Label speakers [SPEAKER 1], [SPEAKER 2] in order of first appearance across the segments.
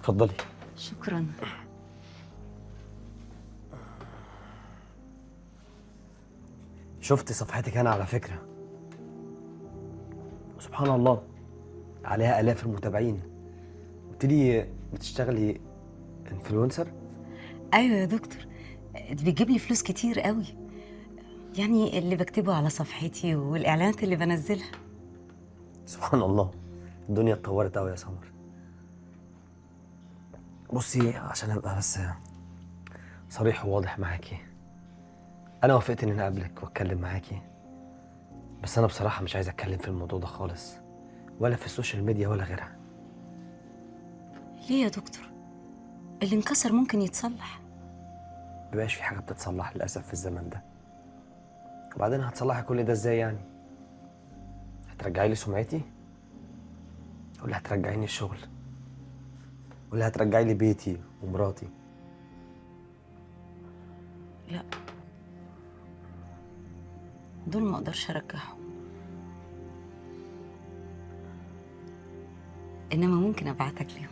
[SPEAKER 1] اتفضلي.
[SPEAKER 2] شكرا.
[SPEAKER 1] شفت صفحتك انا على فكرة، سبحان الله عليها آلاف المتابعين. قلت لي بتشتغلي influencer؟
[SPEAKER 2] ايوه يا دكتور، دي بتجيب لي فلوس كتير قوي، يعني اللي بكتبه على صفحتي والاعلانات اللي بنزلها.
[SPEAKER 1] سبحان الله، الدنيا اتطورت قوي يا سمر. بصي، عشان ابقى بس صريح وواضح معاكي، انا وافقت ان انا اقابلك واتكلم معاكي، بس انا بصراحة مش عايز اتكلم في الموضوع ده خالص، ولا في ال social media ولا غيرها.
[SPEAKER 2] ليه يا دكتور؟ اللي انكسر ممكن يتصلح.
[SPEAKER 1] مبقاش في حاجة بتتصلح للاسف في الزمن ده. وبعدين هتصلحي كل ده ازاي يعني؟ هترجعي لي سمعتي؟ ولا هترجعيني الشغل؟ ولا هترجعي لي بيتي ومراتي؟
[SPEAKER 2] لا، دول ما اقدرش ارجعهم، انما ممكن ابعتك ليهم.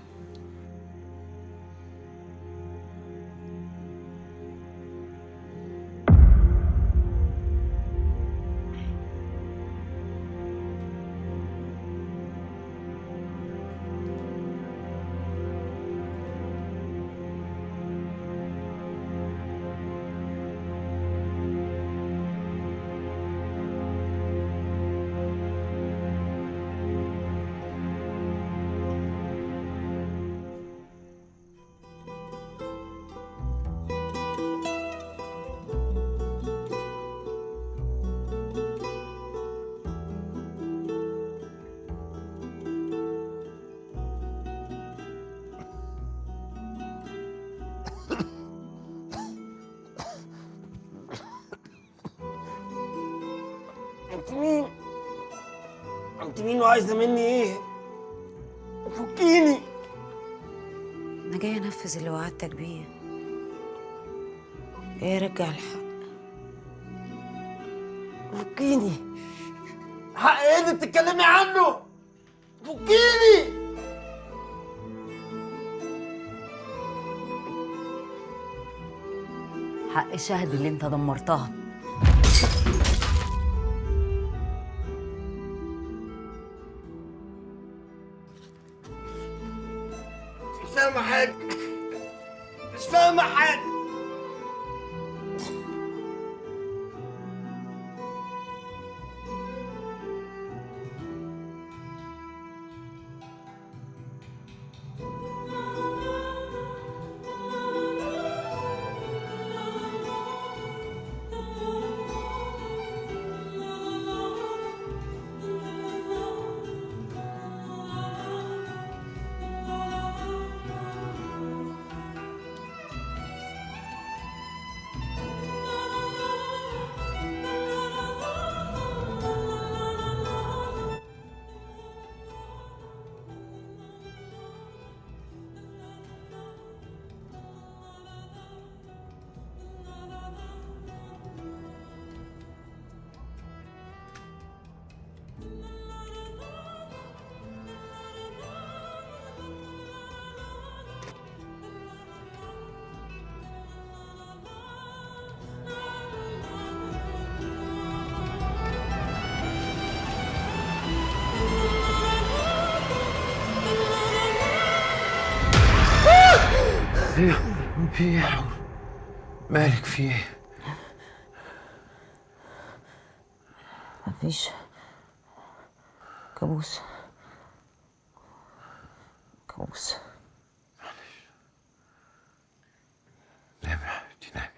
[SPEAKER 1] انت مين؟ انت مين وعايزه مني ايه؟ فكيني.
[SPEAKER 2] انا جاية انفذ اللي وعدتك بيه، جاية ارجع الحق.
[SPEAKER 1] فكيني. حق ايه اللي بتتكلمي عنه؟ فكيني.
[SPEAKER 2] حق شهد اللي انت دمرتها.
[SPEAKER 1] مش فاهمة حاجة، مش فاهمة حاجة.
[SPEAKER 3] في ايه يا حور؟ مالك في ايه؟
[SPEAKER 2] مفيش. كابوس، كابوس.
[SPEAKER 3] معلش، نامي يا حبيبتي، نامي.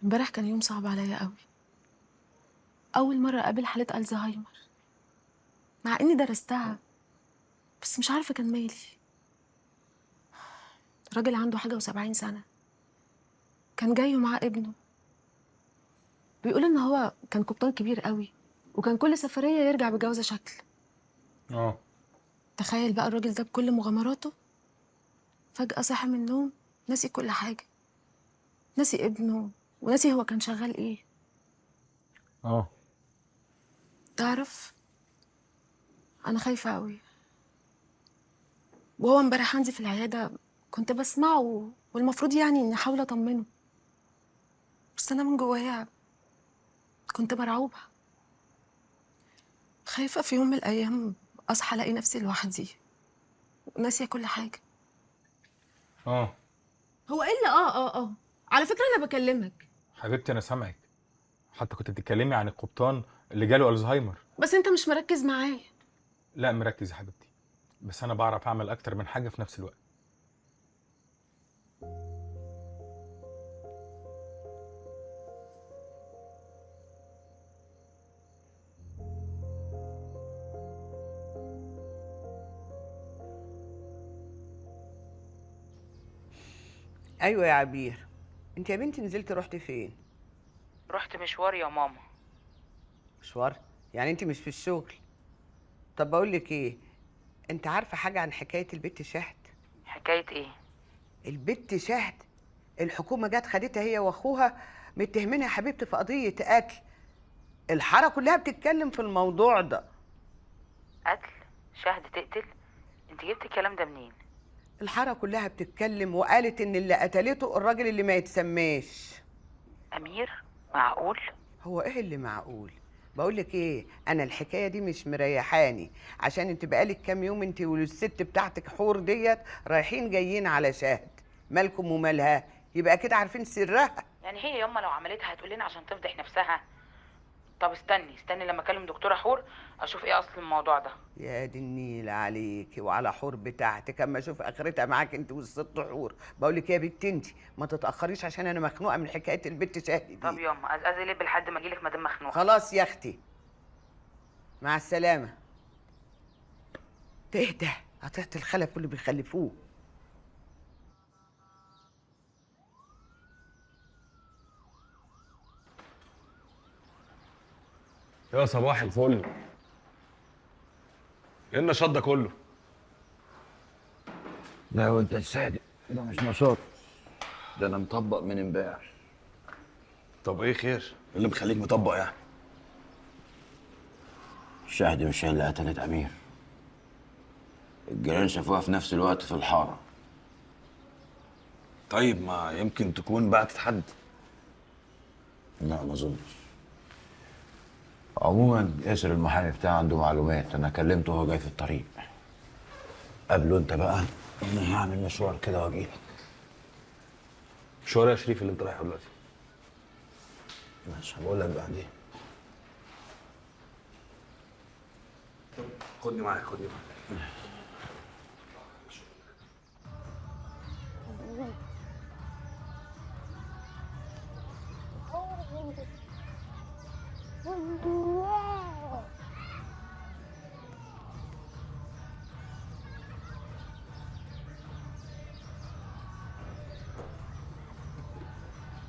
[SPEAKER 4] امبارح كان يوم صعب عليا قوي. أول مرة أقابل حالة ألزهايمر، مع إني درستها بس مش عارفة كان مالي. راجل عنده حاجة و70 سنة، كان جاي ومعاه ابنه. بيقول ان هو كان قبطان كبير قوي، وكان كل سفرية يرجع بجوازه شكل.
[SPEAKER 5] اه
[SPEAKER 4] تخيل بقى الراجل ده بكل مغامراته فجأة صحي من النوم ناسي كل حاجة، ناسي ابنه وناسي هو كان شغال ايه.
[SPEAKER 5] اه
[SPEAKER 4] تعرف انا خايفة قوي. وهو امبارح عندي في العيادة كنت بسمعه، والمفروض يعني اني احاول اطمنه، بس انا من جوايا كنت مرعوبة، خايفة في يوم من الايام اصحى الاقي نفسي لوحدي وناسية كل حاجة.
[SPEAKER 5] اه
[SPEAKER 4] هو ايه اللي اه على فكرة انا بكلمك
[SPEAKER 5] حبيبتي، انا سامعك. حتى كنت بتتكلمي عن القبطان اللي جاله الزهايمر.
[SPEAKER 4] بس انت مش مركز معايا.
[SPEAKER 5] لا مركز يا حبيبتي، بس انا بعرف اعمل اكتر من حاجة في نفس الوقت.
[SPEAKER 6] ايوه يا عبير، انت يا بنتي نزلتي رحتي فين؟
[SPEAKER 7] رحت مشوار يا ماما.
[SPEAKER 6] مشوار؟ يعني انت مش في الشغل؟ طب بقول لك ايه، انت عارفه حاجة عن حكاية البت شهد؟
[SPEAKER 7] حكاية ايه؟
[SPEAKER 6] البت شهد الحكومة جت خدتها هي واخوها، متهمينها يا حبيبتي في قضية قتل. الحارة كلها بتتكلم في الموضوع ده.
[SPEAKER 7] قتل؟ شهد تقتل؟ انت جبت الكلام ده منين؟
[SPEAKER 6] الحارة كلها بتتكلم وقالت ان اللي قتلته الراجل اللي ما يتسماش
[SPEAKER 7] امير. معقول؟
[SPEAKER 6] هو ايه اللي معقول؟ بقول لك ايه، انا الحكاية دي مش مريحاني، عشان انت بقالك كام يوم انت والست بتاعتك حور ديت رايحين جايين على شهد، مالكم ومالها؟ يبقى كده عارفين سرها.
[SPEAKER 7] يعني هي ياما لو عملتها هتقول لنا عشان تفضح نفسها؟ طب استني لما اكلم دكتورة حور اشوف ايه اصل الموضوع ده.
[SPEAKER 6] يا دي النيل عليكي وعلى حور بتاعتك، اما اشوف اخرتها معاك انت والست حور. بقول لك يا بنت انت ما تتاخريش عشان انا مخنوقه من حكاية البت شهد دي.
[SPEAKER 7] طب ياما ازازي ليه لحد ما اجيلك ما دام مخنوقه.
[SPEAKER 6] خلاص يا اختي، مع السلامة. تهدى قطعت الخلف واللي بيخلفوه.
[SPEAKER 8] يا صباح الفل، ايه النشاط ده كله؟
[SPEAKER 3] لا وانت الصادق، ده مش نشاط، ده انا مطبق من امبارح.
[SPEAKER 8] طب ايه خير؟ ايه اللي مخليك مطبق يعني؟
[SPEAKER 3] شهد مش هي اللي قتلت امير. الجيران شافوها في نفس الوقت في الحارة.
[SPEAKER 8] طيب ما يمكن تكون بعتت حد.
[SPEAKER 3] لا ما اظنش. عموما ياسر المحامي بتاعه عنده معلومات، انا كلمته وهو جاي في الطريق. قابله انت بقى، انا هعمل مشوار كده واجيلك.
[SPEAKER 8] مشوار يا شريف اللي انت رايحة دلوقتي؟
[SPEAKER 3] ماشي، هبقول لك بعدين.
[SPEAKER 8] طب خدني معاك، خدني معاك.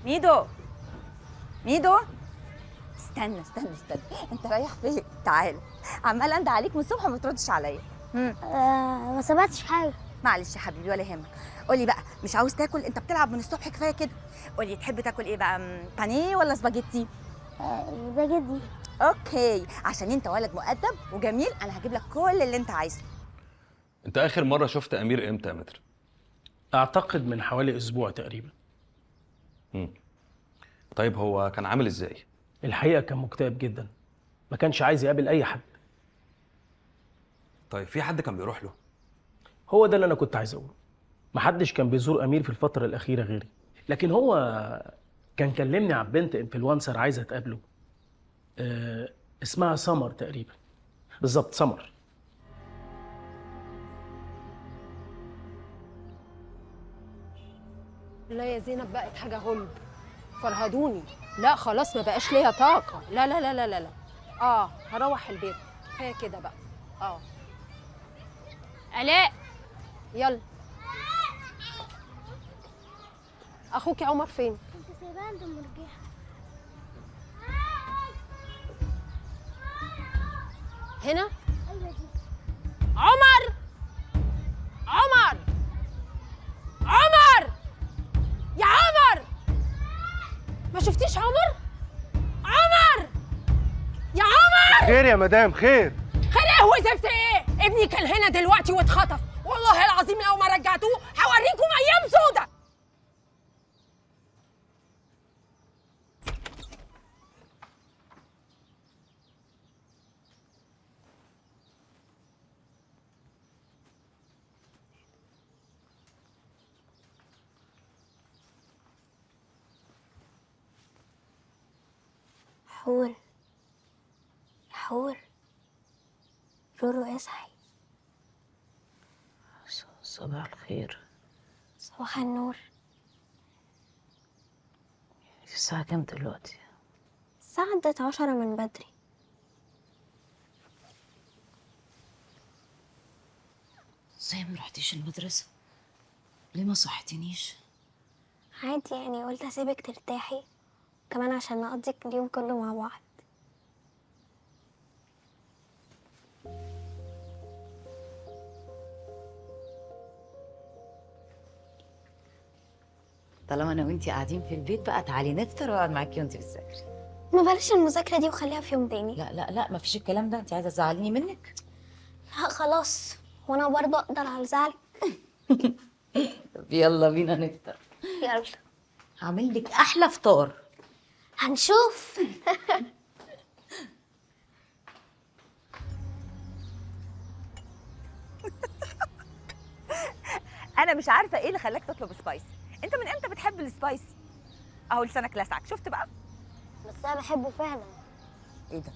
[SPEAKER 9] ميدو، ميدو، استنى استنى استنى، انت رايح فين؟ تعال، عمال انده عليك من الصبح وما بتردش عليا.
[SPEAKER 10] ما سمعتش حاجة.
[SPEAKER 9] معلش يا حبيبي ولا يهمك. قولي بقى، مش عاوز تاكل؟ انت بتلعب من الصبح كفاية كده. قولي تحب تاكل ايه بقى، بانيه ولا سباجيتي؟
[SPEAKER 10] سباجيتي.
[SPEAKER 9] okay، عشان انت ولد مؤدب وجميل انا هجيب لك كل اللي انت عايزه.
[SPEAKER 8] انت اخر مرة شفت امير امتى يا متر؟
[SPEAKER 11] اعتقد من حوالي اسبوع تقريبا.
[SPEAKER 8] طيب هو كان عامل ازاي؟
[SPEAKER 11] الحقيقة كان مكتئب جدا، ما كانش عايز يقابل اي حد.
[SPEAKER 8] طيب في حد كان بيروح له؟
[SPEAKER 11] هو ده اللي انا كنت عايز اقوله. محدش كان بيزور امير في الفترة الاخيرة غيري، لكن هو كان كلمني عن بنت influencer عايزه تقابله. اسمها سمر تقريبا. بالظبط سمر.
[SPEAKER 12] لا يا زينب بقت حاجة غلب، فرهدوني. لا خلاص ما بقاش ليا طاقة. لا لا لا لا لا لا. هروح البيت كفاية كده بقى. آلاء يلا. اخوك عمر فين؟
[SPEAKER 10] سايباها عند المرجحة.
[SPEAKER 12] هنا؟
[SPEAKER 10] ايوه دي.
[SPEAKER 12] عمر، عمر، عمر، يا عمر، ما شفتيش عمر؟ عمر، يا عمر.
[SPEAKER 13] خير يا مدام، خير.
[SPEAKER 12] خير ايه وزفت ايه؟ ابني كان هنا دلوقتي واتخطف، والله العظيم لو ما رجعتوه هوريكم ايام سودة.
[SPEAKER 10] حور، حور، رورو اصحي.
[SPEAKER 7] صباح الخير.
[SPEAKER 10] صباح النور.
[SPEAKER 7] الساعة كام دلوقتي؟
[SPEAKER 10] الساعة عدت 10 من بدري.
[SPEAKER 7] ازاي ما رحتيش المدرسة؟ ليه ما صحتنيش؟
[SPEAKER 10] عادي يعني، قلت اسيبك ترتاحي كمان عشان نقضي اليوم كله مع بعض.
[SPEAKER 2] طالما انا وانتي قاعدين في البيت بقى تعالي نفطر واقعد معاكي وانتي بتذاكري.
[SPEAKER 10] ما بلاش المذاكرة دي وخليها في يوم تاني.
[SPEAKER 2] لا لا لا، مفيش الكلام ده، انتي عايزة تزعليني منك؟
[SPEAKER 10] لا خلاص، وانا برضه اقدر على زعلك.
[SPEAKER 2] طب يلا بينا نفطر.
[SPEAKER 10] يلا.
[SPEAKER 2] هعمل لك احلى فطار.
[SPEAKER 10] هنشوف.
[SPEAKER 9] انا مش عارفه ايه اللي خلاك تطلب spicy. انت من امتى بتحب ال spicy؟ اهو لسانك لسعك، شفت بقى؟
[SPEAKER 10] بس انا بحبه فعلا.
[SPEAKER 9] ايه ده؟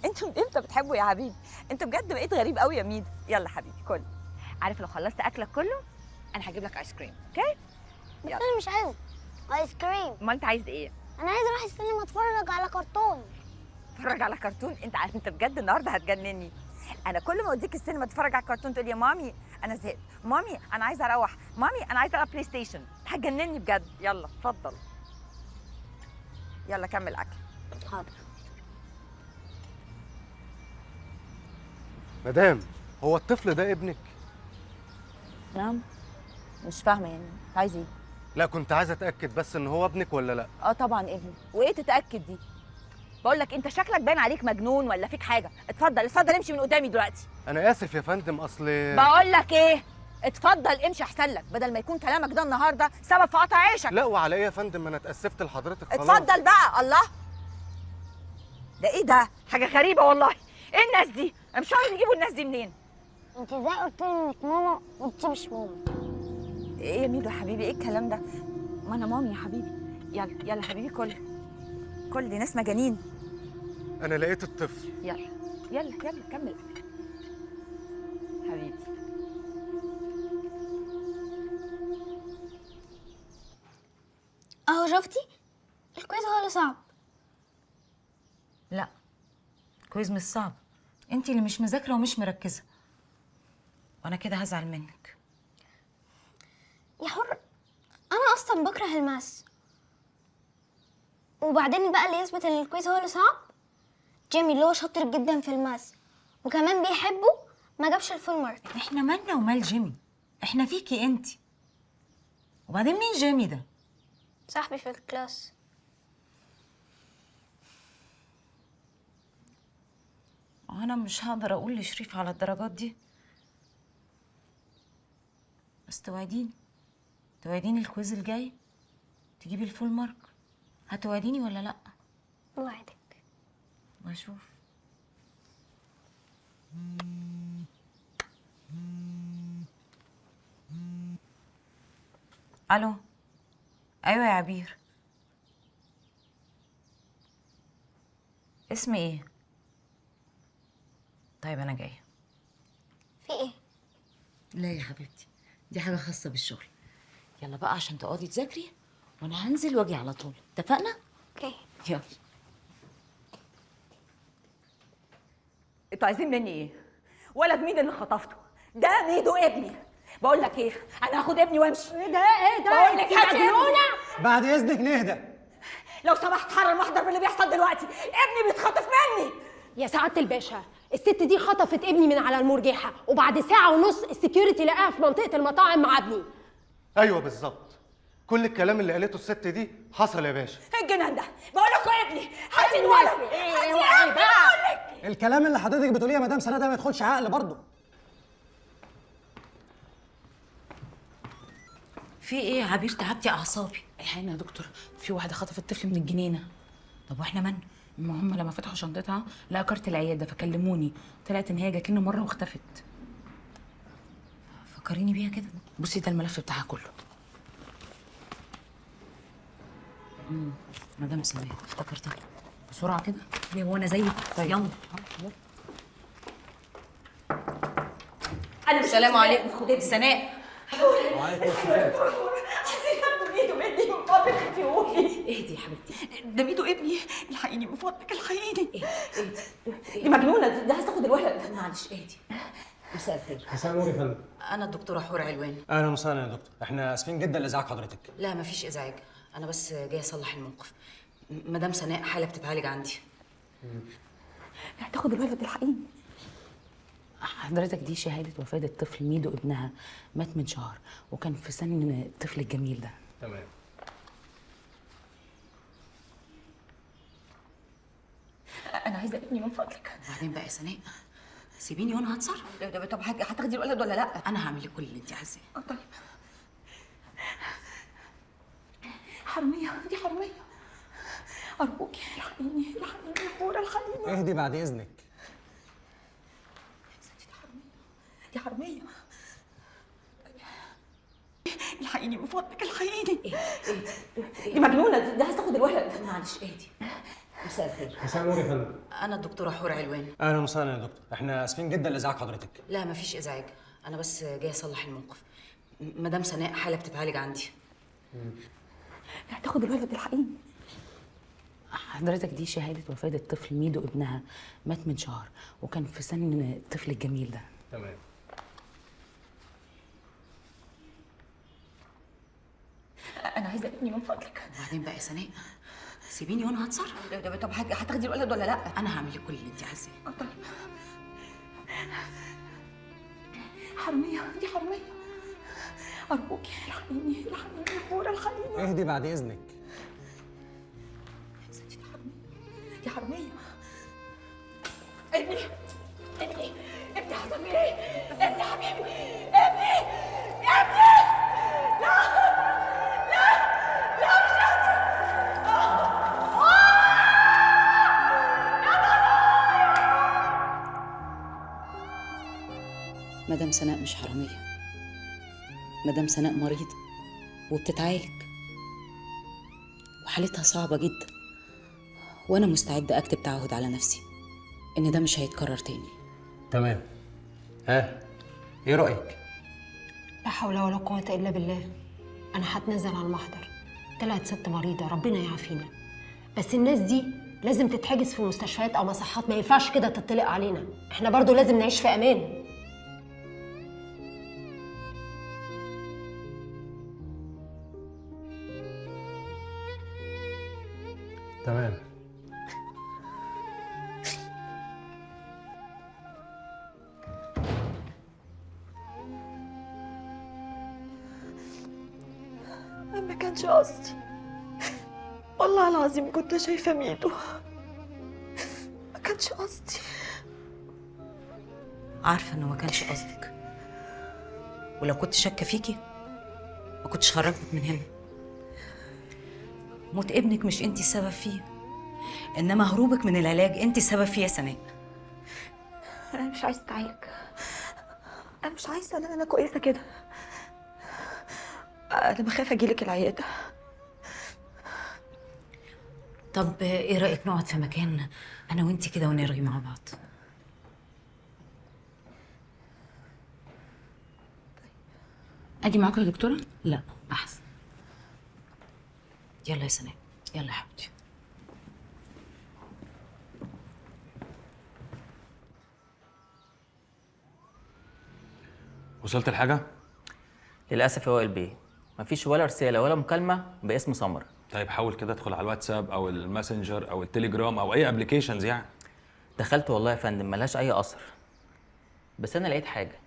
[SPEAKER 9] انت من امتى بتحبه يا حبيبي؟ انت بجد بقيت غريب قوي يا ميدو. يلا حبيبي كل. عارف لو خلصت اكلك كله انا هجيب لك ايس كريم، okay؟
[SPEAKER 10] بس انا مش عايز ايس كريم.
[SPEAKER 9] امال انت عايز ايه؟
[SPEAKER 10] انا عايز اروح السينما اتفرج على كرتون.
[SPEAKER 9] اتفرج على كرتون؟ انت عارف انت بجد النهارده هتجنني. انا كل ما اوديك السينما اتفرج على الكرتون تقول يا مامي انا زهقت، مامي انا عايزه اروح، مامي انا عايزه العب بلاي ستيشن. هتجنني بجد. يلا اتفضل، يلا كمل اكل.
[SPEAKER 10] حاضر.
[SPEAKER 13] مدام، هو الطفل ده ابنك؟
[SPEAKER 9] نعم. مش فاهمه يعني عايز ايه؟
[SPEAKER 13] لا كنت عايز اتاكد بس ان هو ابنك ولا لا.
[SPEAKER 9] اه طبعا ابني، وايه تتاكد دي؟ بقول لك انت شكلك باين عليك مجنون ولا فيك حاجة. اتفضل اتفضل امشي من قدامي دلوقتي.
[SPEAKER 13] انا اسف يا فندم، اصل
[SPEAKER 9] بقول لك ايه، اتفضل امشي احسن لك، بدل ما يكون كلامك ده النهارده سبب في قطع عيشك.
[SPEAKER 13] لا وعلى ايه يا فندم، ما انا اتاسفت لحضرتك خلاص.
[SPEAKER 9] اتفضل بقى. الله، ده ايه ده؟ حاجة غريبة والله. ايه الناس دي؟ انا مش عارف يجيبوا الناس دي منين.
[SPEAKER 10] انت ازاي قلت لي انك ماما وانت مش ماما؟
[SPEAKER 9] ايه يا ميدو يا حبيبي، ايه الكلام ده؟ ما انا مامي يا حبيبي. يلا يلا حبيبي كل كل، دي ناس مجانين.
[SPEAKER 13] انا لقيت الطفل.
[SPEAKER 9] يلا يلا يلا كمل حبيبي.
[SPEAKER 10] اهو شفتي ال quiz هو اللي صعب.
[SPEAKER 2] لا ال quiz مش صعب، انت اللي مش مذاكرة ومش مركزه، وانا كده هزعل منك
[SPEAKER 10] يا حر. انا اصلا بكره ال math، وبعدين بقى اللي يثبت ان ال quiz هو اللي صعب جيمي اللي هو شاطر جدا في ال math وكمان بيحبه ما جابش ال full mark.
[SPEAKER 2] احنا مالنا ومال جيمي، احنا فيكي انت. وبعدين مين جيمي ده؟
[SPEAKER 10] صاحبي في ال class.
[SPEAKER 2] انا مش هقدر اقول لشريف على الدرجات دي، بس توعديني توعديني ال quiz الجاي تجيبي ال full mark. هتوعديني ولا لا؟
[SPEAKER 10] وعدك.
[SPEAKER 2] واشوف. الو. ايوه يا عبير. اسمي ايه؟ طيب انا جاية.
[SPEAKER 10] في ايه؟
[SPEAKER 2] لا يا حبيبتي، دي حاجة خاصة بالشغل. يلا بقى عشان تقعدي تذاكري، وانا هنزل واجي على طول، اتفقنا؟
[SPEAKER 10] okay.
[SPEAKER 2] يلا.
[SPEAKER 9] انتوا عايزين مني ايه؟ ولد مين اللي خطفته؟ ده ميدو ابني. بقول لك ايه، انا هاخد ابني وامشي.
[SPEAKER 12] ايه ده ايه ده؟
[SPEAKER 9] بقول لك هاتي
[SPEAKER 12] مجنونة؟
[SPEAKER 14] بعد اذنك نهدى.
[SPEAKER 9] لو سمحت حرر محضر باللي بيحصل دلوقتي، ابني بيتخطف مني.
[SPEAKER 12] يا سعادة الباشا، الست دي خطفت ابني من على المرجحة، وبعد ساعة ونص ال security لقاها في منطقة المطاعم مع ابني.
[SPEAKER 13] ايوه بالظبط، كل الكلام اللي قالته الست دي حصل يا باشا.
[SPEAKER 9] ايه الجنان ده؟ بقول لكم ابني، هاتي الولد. هاتي بقى.
[SPEAKER 14] الكلام اللي حضرتك بتقوليه يا مدام سناء ده ما يدخلش عقل برضه.
[SPEAKER 2] في ايه يا عبير؟ تعبتي اعصابي.
[SPEAKER 7] الحقيقة يا دكتور، في واحدة خطفت طفل من الجنينة.
[SPEAKER 2] طب واحنا مالنا؟
[SPEAKER 7] ما هم لما فتحوا شنطتها لقوا كارت العيادة فكلموني، طلعت ان هي جات لنا مرة واختفت.
[SPEAKER 2] فكريني بيها كده.
[SPEAKER 7] بصي ده الملف بتاعها كله.
[SPEAKER 2] مدام سناء افتكرتها.
[SPEAKER 7] بسرعة كده
[SPEAKER 2] ليه هو انا زيك؟ طيب يلا.
[SPEAKER 9] انا
[SPEAKER 2] السلام عليكم. سناء.
[SPEAKER 14] وعليكم السلام.
[SPEAKER 9] عايزين ياخدوا ميدو مني من فضلك. انتي قولي.
[SPEAKER 2] اهدي يا حبيبتي.
[SPEAKER 9] ده ميدو ابني، الحقيني من فضلك، الحقيني. اهدي. دي مجنونة، دي عايزه تاخد الولد.
[SPEAKER 2] معلش اهدي. مساء الخير.
[SPEAKER 14] مساء النور يا فندم.
[SPEAKER 2] انا الدكتورة حور علوان.
[SPEAKER 14] اهلا وسهلا يا دكتور، احنا اسفين جدا لازعاج حضرتك.
[SPEAKER 2] لا مفيش ازعاج، انا بس جاية اصلح الموقف. مدام سناء حاله بتتعالج عندي.
[SPEAKER 9] هتاخد الولد، الحقيني.
[SPEAKER 7] حضرتك دي شهادة وفاه الطفل ميدو ابنها، مات من شهر وكان في سن الطفل الجميل ده.
[SPEAKER 14] تمام.
[SPEAKER 9] انا عايزه ابني من فضلك.
[SPEAKER 2] وبعدين بقى يا سناء سيبيني وانا هتصرف.
[SPEAKER 9] طب هتاخدي الولد ولا لا؟
[SPEAKER 2] انا هعمل لك كل اللي انت عايزاه.
[SPEAKER 9] طيب. حرميه دي حرميه، ارجوكي الحقيني، الحقيني يا حوره، الحقيني.
[SPEAKER 14] اهدي بعد اذنك.
[SPEAKER 9] ستي دي حرميه، دي حرميه، الحقيني من فضلك، الحقيني. دي مجنونة، دي عايزه تاخد الولد.
[SPEAKER 2] معلش اهدي. مساء الخير.
[SPEAKER 14] مساء النور يا فندم.
[SPEAKER 2] انا الدكتورة حور علوان.
[SPEAKER 14] اهلا وسهلا يا دكتور، احنا اسفين جدا لازعاج حضرتك.
[SPEAKER 2] لا مفيش ازعاج، انا بس جاية اصلح الموقف. مدام سناء حاله بتتعالج عندي.
[SPEAKER 9] هتاخد الولد، الحقيني.
[SPEAKER 7] حضرتك دي شهادة وفاه الطفل ميدو ابنها، مات من شهر وكان في سن الطفل الجميل ده.
[SPEAKER 14] تمام.
[SPEAKER 9] انا عايزه ابني من فضلك.
[SPEAKER 2] وبعدين بقى يا سناء سيبيني وانا هتصرف.
[SPEAKER 9] طب هتاخدي الولد ولا لا؟
[SPEAKER 2] انا هعمل لك كل اللي انت عايزاه.
[SPEAKER 9] طيب. حرميه دي حرميه، ارجوكي الحقيني، الحقيني يا حوره، الحقيني.
[SPEAKER 14] اهدي بعد اذنك.
[SPEAKER 9] ستي دي حرميه، دي حرميه. ابني ابني ابني حصل فيه ايه؟ ابني حبيبي، ابني ابني. لا لا لا مش قادرة.
[SPEAKER 2] مدام سناء مش حرامية، مدام سناء مريضة وبتتعالج وحالتها صعبة جدا، وأنا مستعدة أكتب تعهد على نفسي إن ده مش هيتكرر تاني.
[SPEAKER 14] تمام. ها إيه رأيك؟
[SPEAKER 12] لا حول ولا قوة إلا بالله. أنا هتنزل على المحضر. طلعت ست مريضة، ربنا يعافينا. بس الناس دي لازم تتحجز في مستشفيات أو مصحات، ما ينفعش كده تطلق علينا. إحنا برضو لازم نعيش في أمان.
[SPEAKER 14] تمام.
[SPEAKER 9] ما كانش قصدي، والله العظيم كنت شايفة ميدو، ما كانش قصدي.
[SPEAKER 2] عارفة إنه ما كانش قصدك، ولو كنت شاكة فيكي ما كنتش خرجتك من هنا. موت ابنك مش انت السبب فيه، انما هروبك من العلاج انت السبب فيه يا سناء.
[SPEAKER 9] انا مش عايزه اتعالج، انا مش عايزه، انا كويسة كده. انا بخاف اجيلك العيادة.
[SPEAKER 2] طب ايه رايك نقعد في مكان انا وانت كده ونرغي مع بعض؟
[SPEAKER 7] اجي معاكم يا دكتورة؟
[SPEAKER 2] لا احسن. يلا يا سناء، يلا يا حبيبتي.
[SPEAKER 5] وصلت لحاجة؟
[SPEAKER 15] للاسف يا وائل بيه مفيش ولا رسالة ولا مكالمة باسم سمر.
[SPEAKER 5] طيب حاول كده ادخل على الواتساب او الماسنجر او التليجرام او اي applications يعني.
[SPEAKER 15] دخلت والله يا فندم ملهاش اي اثر، بس انا لقيت حاجة.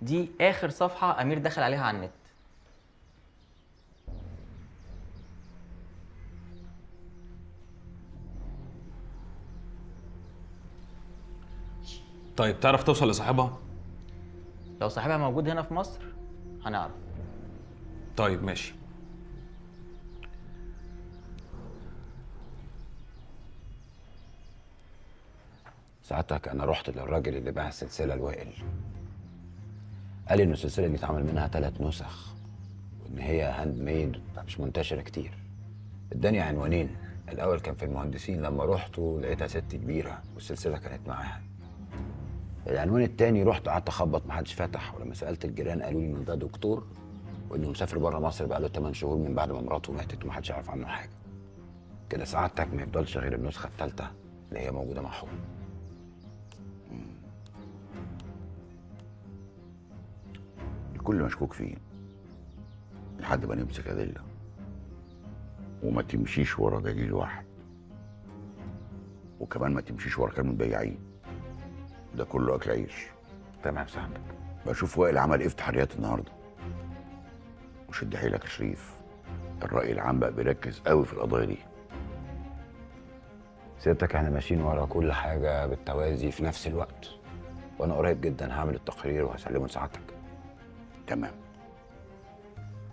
[SPEAKER 15] دي اخر صفحة امير دخل عليها على النت.
[SPEAKER 5] طيب تعرف توصل لصاحبها؟
[SPEAKER 15] لو صاحبها موجود هنا في مصر هنعرف.
[SPEAKER 5] طيب ماشي.
[SPEAKER 3] ساعتك انا رحت للراجل اللي باع السلسلة لوائل، قال لي ان السلسلة دي اتعمل منها 3 نسخ، وان هي handmade مش منتشرة كتير. اداني عنوانين، الاول كان في المهندسين، لما رحت لقيتها ست كبيرة والسلسله كانت معاها. العنوان التاني رحت قعدت اخبط محدش فتح، ولما سالت الجيران قالوا لي ان ده دكتور وانه مسافر بره مصر بقاله 8 شهور من بعد ما مراته ماتت ومحدش يعرف عنه حاجة. كده سعادتك ما يفضلش غير النسخة الثالثة اللي هي موجودة مع حور.
[SPEAKER 16] الكل مشكوك فيه لحد ما نمسك ادلة، وما تمشيش ورا دليل واحد، وكمان ما تمشيش ورا كلام البياعين، ده كله اكل عيش.
[SPEAKER 3] تمام سعادتك.
[SPEAKER 16] بشوف وائل عمل ايه في تحريات النهارده. وشد حيلك يا شريف، الرأي العام بقى بيركز قوي في القضايا دي.
[SPEAKER 3] سيادتك احنا ماشيين ورا كل حاجة بالتوازي في نفس الوقت، وانا قريب جدا هعمل التقرير وهسلمه لسعادتك.
[SPEAKER 16] تمام.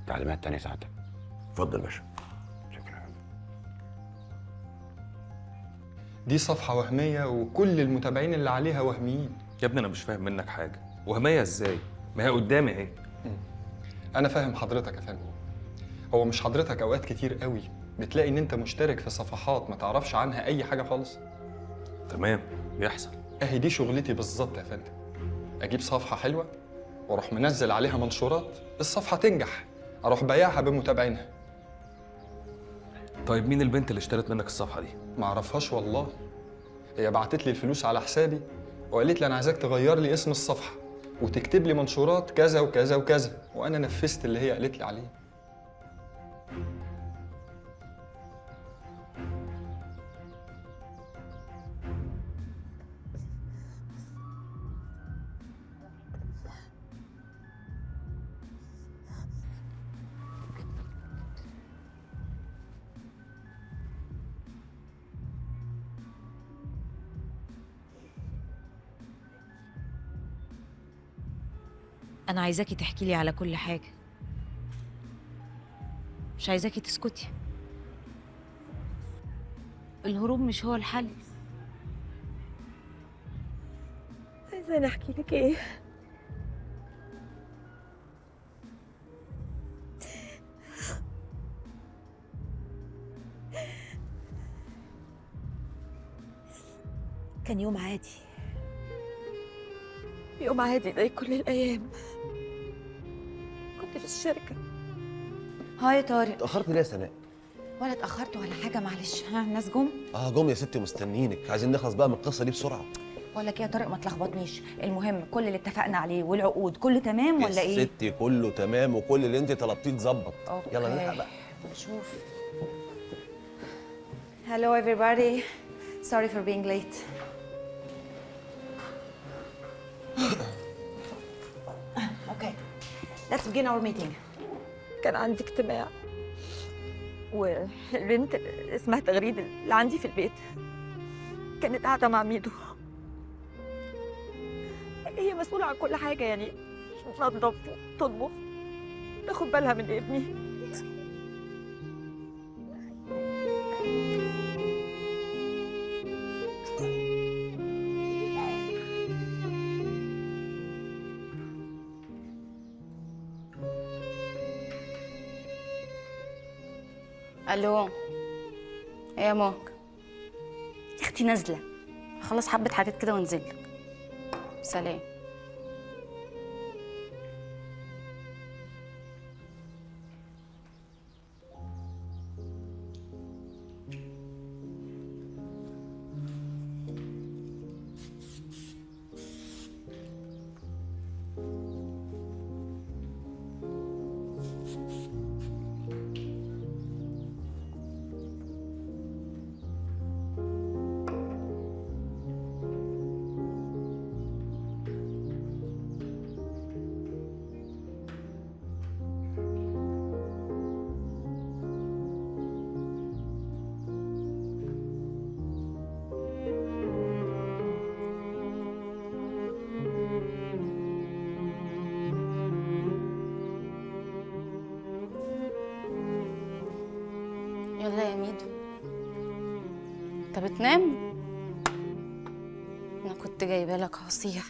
[SPEAKER 3] تعليمات تانية سعادتك؟
[SPEAKER 16] اتفضل يا باشا.
[SPEAKER 3] شكرا.
[SPEAKER 17] دي صفحة وهمية وكل المتابعين اللي عليها وهميين.
[SPEAKER 5] يا ابني انا مش فاهم منك حاجة، وهمية ازاي؟ ما هي قدامي اهي.
[SPEAKER 17] أنا فاهم حضرتك يا فندم. هو مش حضرتك أوقات كتير قوي بتلاقي إن أنت مشترك في صفحات ما تعرفش عنها أي حاجة خالص؟
[SPEAKER 5] تمام، بيحصل.
[SPEAKER 17] أهي دي شغلتي بالظبط يا فندم. أجيب صفحة حلوة وأروح منزل عليها منشورات، الصفحة تنجح، أروح بايعها بمتابعينها.
[SPEAKER 5] طيب مين البنت اللي اشترت منك الصفحة دي؟
[SPEAKER 17] ما أعرفهاش والله. هي بعتت لي الفلوس على حسابي وقالت لي أنا عايزاك تغير لي اسم الصفحة وتكتب لي منشورات كذا وكذا وكذا، وأنا نفذت اللي هي قالت لي عليه.
[SPEAKER 2] أنا عايزاكي تحكي لي على كل حاجة، مش عايزاكي تسكتي. الهروب مش هو الحل.
[SPEAKER 9] عايزة أنا أحكي لك إيه؟ كان يوم عادي، يوم عادي زي كل الأيام. كنت في الشركة.
[SPEAKER 2] هاي يا طارق.
[SPEAKER 18] اتأخرت ليه يا سناء؟
[SPEAKER 2] ولا اتأخرت ولا حاجة، معلش. ها الناس جم؟
[SPEAKER 18] اه جم يا ستي ومستنيينك، عايزين نخلص بقى من القصة دي بسرعة.
[SPEAKER 9] بقول لك ايه يا طارق، ما تلخبطنيش. المهم كل اللي اتفقنا عليه والعقود كله تمام ولا ايه؟
[SPEAKER 18] يا ستي كله تمام وكل اللي انت طلبتيه اتظبط. يلا نلحق بقى.
[SPEAKER 2] نشوف. Hello everybody. Sorry for being late. Okay. Let's begin our meeting.
[SPEAKER 9] كان عندي اجتماع، والبنت اللي اسمها تغريد اللي عندي في البيت كانت قاعدة مع ميدو. هي مسؤولة عن كل حاجة، يعني تنظف وتطبخ، تاخد بالها من ابني.
[SPEAKER 19] الو، ايه يا ماك؟ يا اختي نازله، هخلص حبه حاجات كده وانزل لك. سلام. تعالى يا ميدو، انت بتنام؟ انا كنت جايبه لك عصير.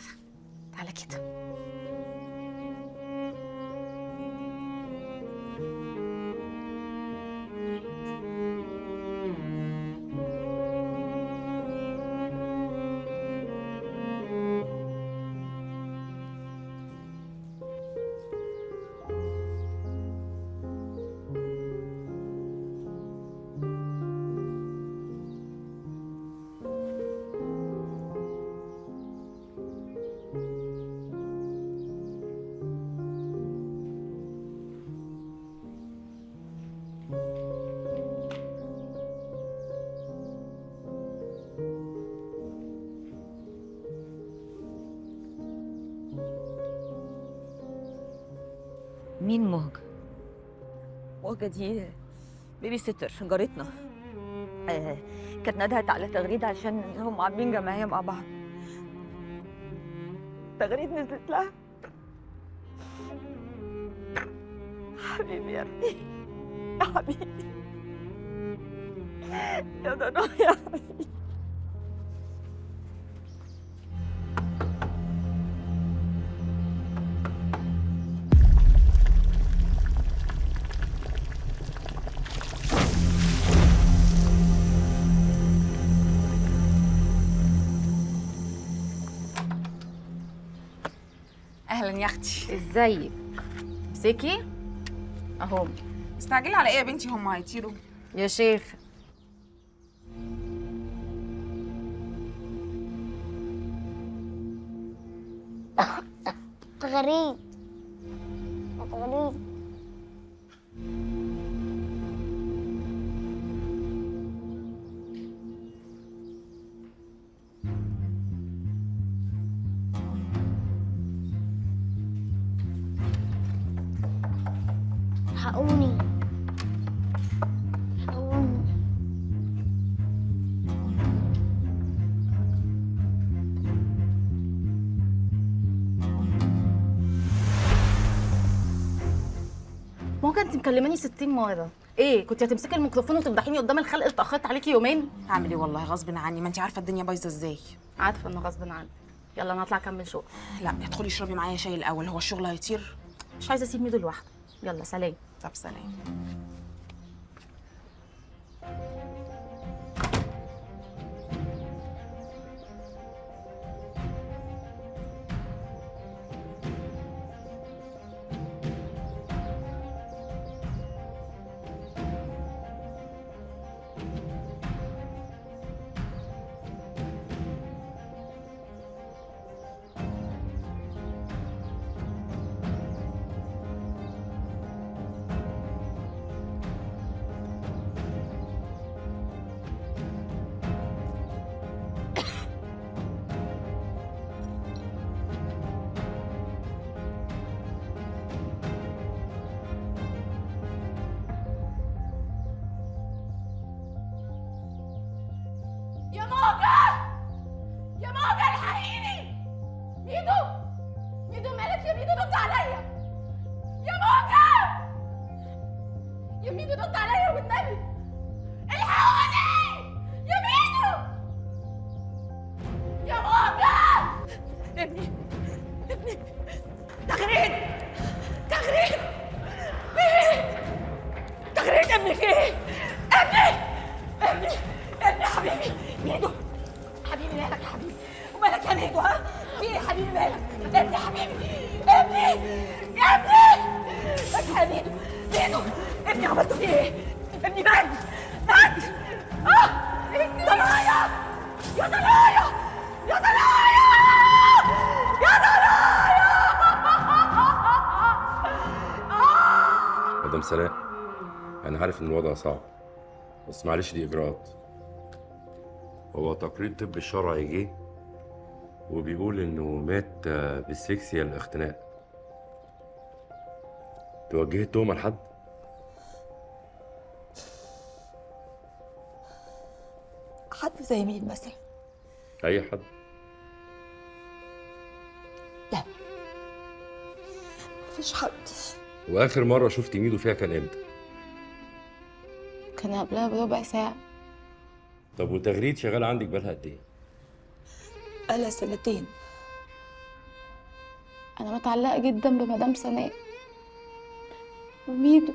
[SPEAKER 19] تعالى كده.
[SPEAKER 9] مين مهجة؟ مهجة دي baby sitter جارتنا. كانت ندهت على تغريد عشان هم عاملين جمعية مع بعض. تغريد نزلت لها. حبيبي يا ابني، يا حبيبي، يا ضنا يا حبيبي.
[SPEAKER 7] اهلا يا اختي.
[SPEAKER 19] ازيك؟ امسكي اهو.
[SPEAKER 7] مستعجلة على ايه يا بنتي؟ هم هيطيروا
[SPEAKER 19] يا شيخ.
[SPEAKER 10] تغريد تغريد. الحقوني الحقوني.
[SPEAKER 19] ممكن انت مكلماني 60 مرة. ايه كنت هتمسكي الميكروفون وتفضحيني قدام الخلق؟ اتاخرت عليكي يومين.
[SPEAKER 7] هعمل ايه والله غصب عني، ما انت عارفه الدنيا بايظة ازاي.
[SPEAKER 19] عارفه انه غصب عنك. يلا انا هطلع اكمل شغل.
[SPEAKER 7] لا ادخلي اشربي معايا شاي الاول، هو الشغل هيطير؟
[SPEAKER 19] مش عايزه اسيب ميدو لوحده. يلا سلام.
[SPEAKER 7] طب سلام.
[SPEAKER 4] يا موجة، يا موجة الحقيني. ميدو، ميدو مالك يا ميدو؟ رد عليا يا موجة، يا ميدو رد عليا والنبي، الحقوني يا ميدو، يا موجة.
[SPEAKER 9] ابني، ابني، تغريد، تغريد، في ايه؟ تغريد ابني في ايه؟ ابني، ابني، ابني حبيبي ميدو، حبيبي مالك يا حبيبي؟ ومالك يا ميدو؟ ها؟ في ايه يا حبيبي مالك؟ ابني حبيبي، ابني، يا ابني، اصحى يا ميدو، ميدو، ابني عملته فيه ايه؟ ابني مات، مات، ضنايا، يا ضنايا، يا ضنايا، يا ضنايا.
[SPEAKER 20] مدام سناء، أنا عارف إن الوضع صعب، بس معلش دي إجراءات. هو تقرير طب الشرعي جه وبيقول انه مات باسفكسيا الاختناق. توجهي التهمة لحد؟
[SPEAKER 9] حد زي مين مثلا؟
[SPEAKER 20] اي حد.
[SPEAKER 9] لا مفيش حد.
[SPEAKER 20] واخر مرة شفت ميدو فيها كان امتى؟
[SPEAKER 4] كان قبلها بربع ساعة.
[SPEAKER 20] طب وتغريد شغالة عندك بقالها قد ايه؟
[SPEAKER 4] بقالها 2 سنين. أنا متعلقة جدا بمدام سناء وميدو.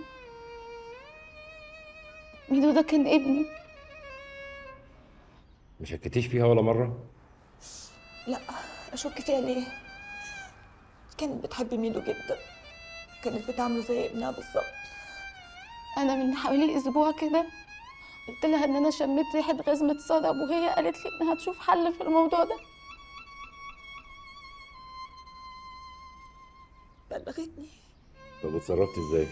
[SPEAKER 4] ميدو ده كان ابني.
[SPEAKER 20] ما شكتيش فيها ولا مرة؟
[SPEAKER 21] لا، أشك فيها ليه؟ كانت بتحب ميدو جدا، كانت بتعامله زي ابنها بالظبط.
[SPEAKER 4] أنا من حوالي أسبوع كده قلت لها إن أنا شميت ريحة غاز متسرب، وهي قالت لي إنها تشوف حل في الموضوع ده.
[SPEAKER 21] بلغتني.
[SPEAKER 20] طب اتصرفتي إزاي؟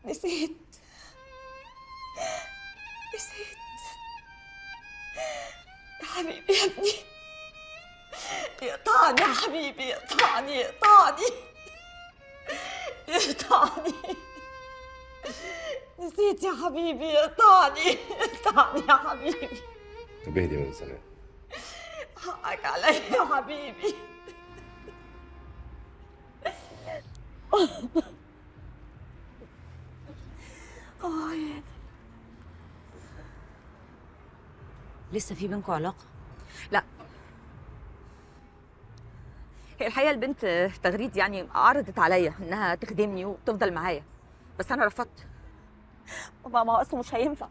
[SPEAKER 21] نسيت يا حبيبي يا ابني، يقطعني يا حبيبي، يقطعني يقطعني يقطعني. نسيت يا حبيبي، يقطعني يقطعني يا حبيبي.
[SPEAKER 20] طب اهدي يا سناء.
[SPEAKER 21] حقك عليا يا حبيبي. اه
[SPEAKER 2] لسه في بينكم علاقة؟
[SPEAKER 9] لا، هي الحقيقة البنت تغريد يعني عرضت عليا انها تخدمني وتفضل معايا، بس انا رفضت. ما هو اصله مش هينفع.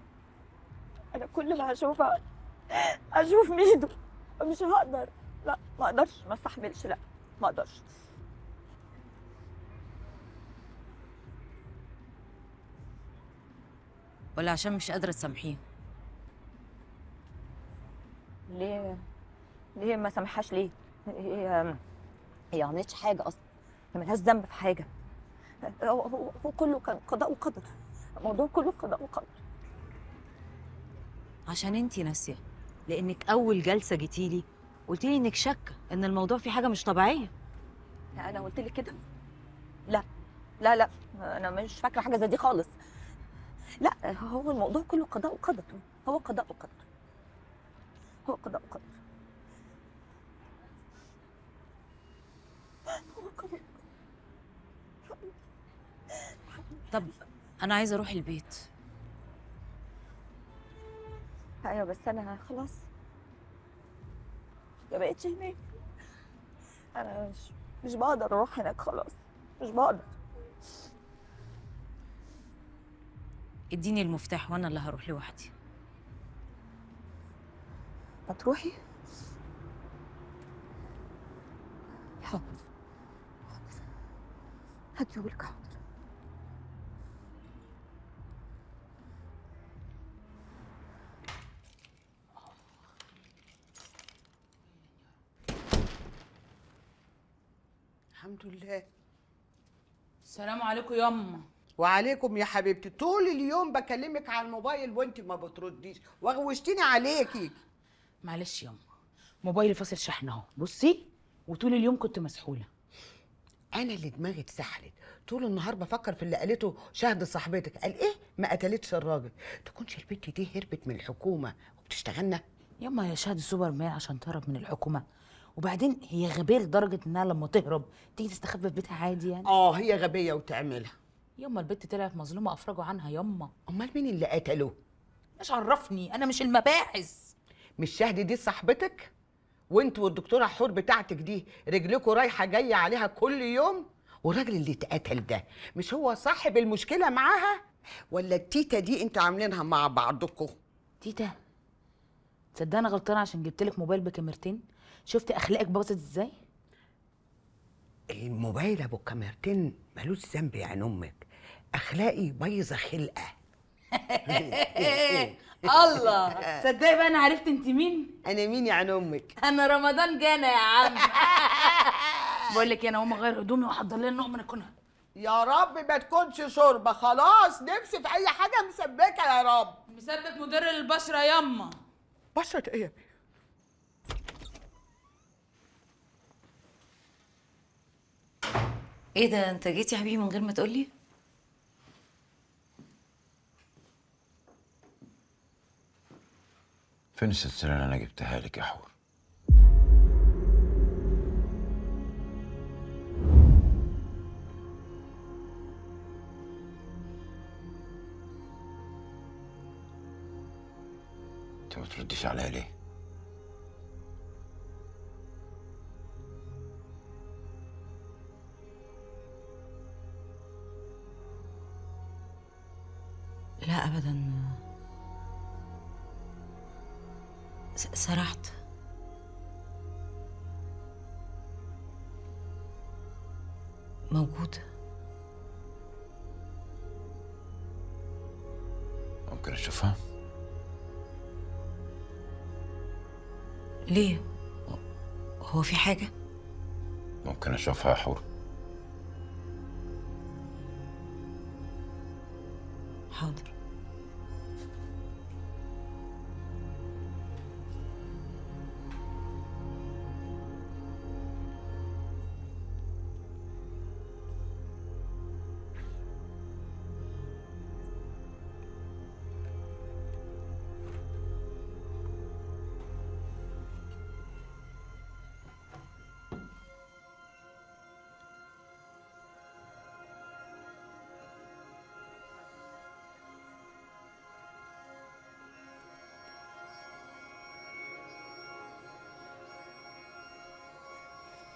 [SPEAKER 9] انا كل ما هشوفها اشوف ميدو، مش هقدر. لا ما اقدرش، ما استحملش، لا ما اقدرش.
[SPEAKER 2] ولا عشان مش قادرة تسامحيه؟
[SPEAKER 9] ليه ليه ما سامحهاش؟ ليه؟ هي ما عملتش حاجة اصلا، هي ملهاش ذنب في حاجة. هو كله كان قضاء وقدر، الموضوع كله قضاء وقدر.
[SPEAKER 2] عشان انتي ناسيه، لانك اول جلسه جيتيلي قلتيلي انك شاكه ان الموضوع فيه حاجة مش طبيعية.
[SPEAKER 9] لا انا قلت لك كده؟ لا لا لا، انا مش فاكره حاجة زي دي خالص. لا هو الموضوع كله قضاء وقدر، هو قضاء وقدر، هو قضاء وقدر، هو قضاء.
[SPEAKER 2] طب انا عايزه اروح البيت.
[SPEAKER 9] ايوه بس انا خلاص ما بقتش هناك، انا مش بقدر اروح هناك خلاص، مش بقدر.
[SPEAKER 2] اديني المفتاح وانا اللي هروح لوحدي.
[SPEAKER 9] ما تروحي؟ حاضر حاضر، هديهولك. حاضر.
[SPEAKER 6] الحمد لله.
[SPEAKER 7] السلام عليكم ياما.
[SPEAKER 6] وعليكم يا حبيبتي. طول اليوم بكلمك على الموبايل وانت ما بترديش، وغوشتيني عليكي.
[SPEAKER 7] معلش ياما، موبايلي فاصل شحن اهو، بصي، وطول اليوم كنت مسحوله.
[SPEAKER 6] انا اللي دماغي اتسحلت طول النهار بفكر في اللي قالته شهد صاحبتك. قال ايه؟ ما قتلتش الراجل. تكونش البنت دي هربت من الحكومة وبتشتغلنا؟
[SPEAKER 7] ياما يا شهد سوبر مان عشان تهرب من الحكومة؟ وبعدين هي غبية لدرجة انها لما تهرب تيجي تستخبى في بيتها عادي يعني؟
[SPEAKER 6] اه هي غبية وتعملها.
[SPEAKER 7] ياما البت طلعت مظلومة، افرجوا عنها ياما.
[SPEAKER 6] امال مين اللي قتله؟
[SPEAKER 7] مش عرفني، انا مش المباحث.
[SPEAKER 6] مش شهد دي صاحبتك؟ وانت والدكتورة حور بتاعتك دي رجلكوا رايحة جاية عليها كل يوم؟ والراجل اللي اتقتل ده مش هو صاحب المشكلة معاها؟ ولا التيتا دي انتوا عاملينها مع بعضكم؟
[SPEAKER 7] تيتا؟ تصدق انا غلطانة عشان جبت لك موبايل بكاميرتين؟ شفتي اخلاقك باظت ازاي؟
[SPEAKER 6] الموبايل ابو كاميرتين ملوش ذنب يا عين امك، اخلاقي بايظة خلقه.
[SPEAKER 7] الله، تصدقي بقى انا عرفت انت مين؟
[SPEAKER 6] انا مين يا عين امك؟
[SPEAKER 7] انا رمضان جانا يا عم. بقول لك انا هقوم اغير هدومي واحضر لنا لقمة ناكلها.
[SPEAKER 6] يا رب ما تكونش شوربة، خلاص نفسي في اي حاجة مسبكه يا رب.
[SPEAKER 7] مسبك مدر للبشره ياما.
[SPEAKER 6] بشره ايه؟
[SPEAKER 2] ايه ده، انت جيت يا حبيبي من غير ما تقولي؟
[SPEAKER 3] فين السلسلة اللي أنا جبتها لك يا حور؟ انت ما ترديش عليا ليه؟
[SPEAKER 2] لا ابدا، سرحت. موجود.
[SPEAKER 3] ممكن اشوفها؟
[SPEAKER 2] ليه؟ هو في حاجة؟
[SPEAKER 3] ممكن اشوفها يا حور؟
[SPEAKER 2] حاضر.